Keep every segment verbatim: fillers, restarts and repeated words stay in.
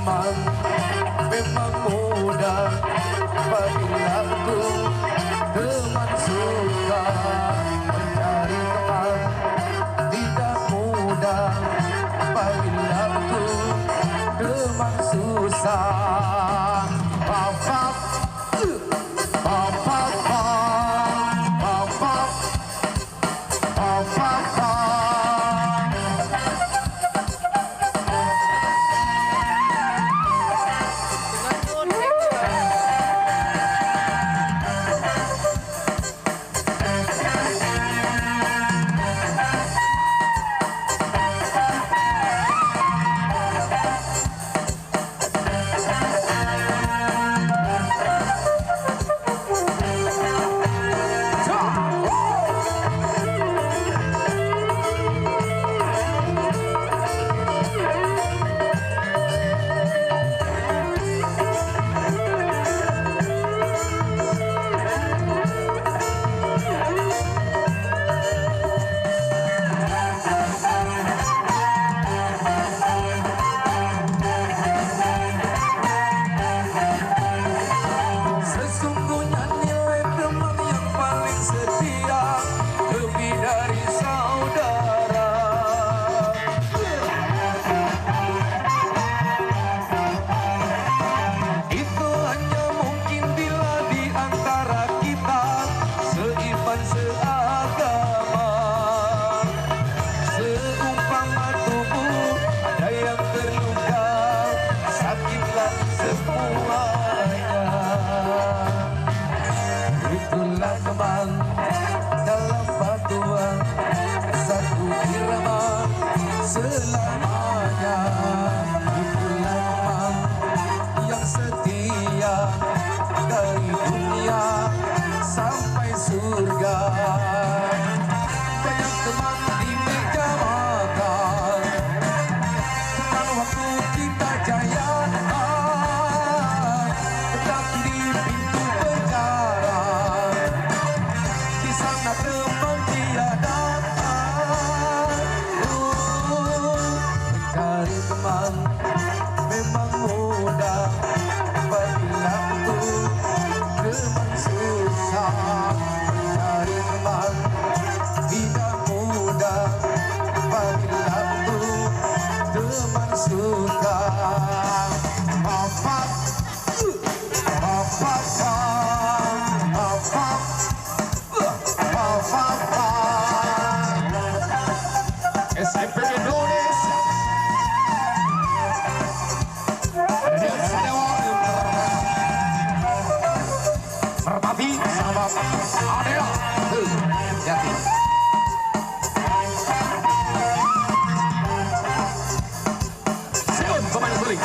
Memang, memang mudah bila tuh teman suka mencari teman. Tidak mudah bila tuh teman susah. Pap, pap, pap, pap, pap, pap, pap, pap, pap. Sesungguhnya nilai teman yang paling setia lebih dari saudara. Itu hanya mungkin bila di antara kita seiman seagama. Seumpama tubuh ada yang terluka, sakitlah semuanya. Itulah teman dalam paduan satu irama selamanya. Itulah teman yang setia dari dunia sampai surga. Banyak teman di meja makan, teman waktu kita jaya, tetap di pintu penjara. Di sana teman tiada. Oh, mencari teman memang mudah, apabila untuk teman susah. Mencari teman tidak mudah, apabila untuk teman suka. Maaf, maaf, maaf, maaf, maaf. S M P Indonesia. Ada Sadewa, Merpati sama Adela. Tuh, hati-hati. Siun, pemain suling.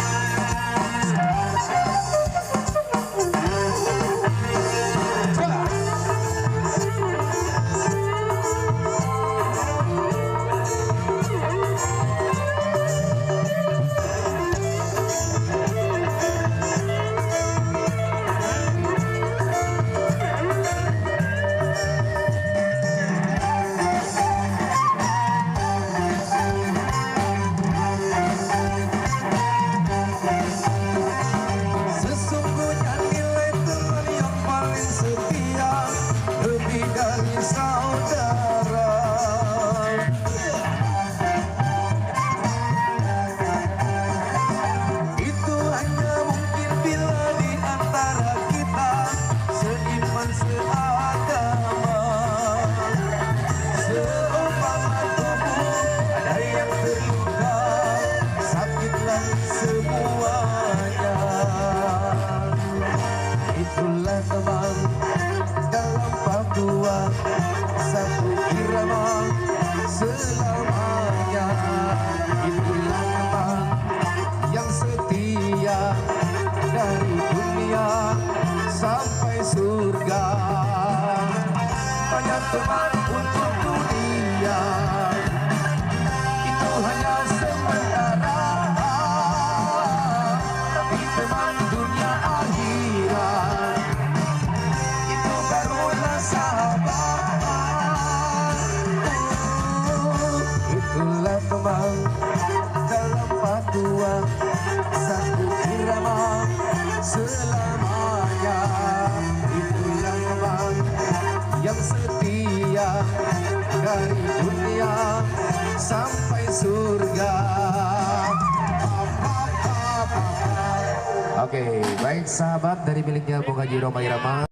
Sesungguhnya nilai teman yang paling setia lebih dari saudara. Itu hanya mungkin bila di antara kita seiman seagama. Seumpama tubuh ada yang terluka, sakitlah semuanya. Itulah teman dalam paduan satu irama selamanya. Itulah teman yang setia dari dunia sampai surga. Banyak teman untuk dunia, itu hanya sementara. Tapi teman dunia akhirat, itu barulah sahabat. Itulah teman dalam paduan satu Setia dari dunia sampai surga. Oke, baik sahabat dari miliknya Bung Haji Rhoma Irama.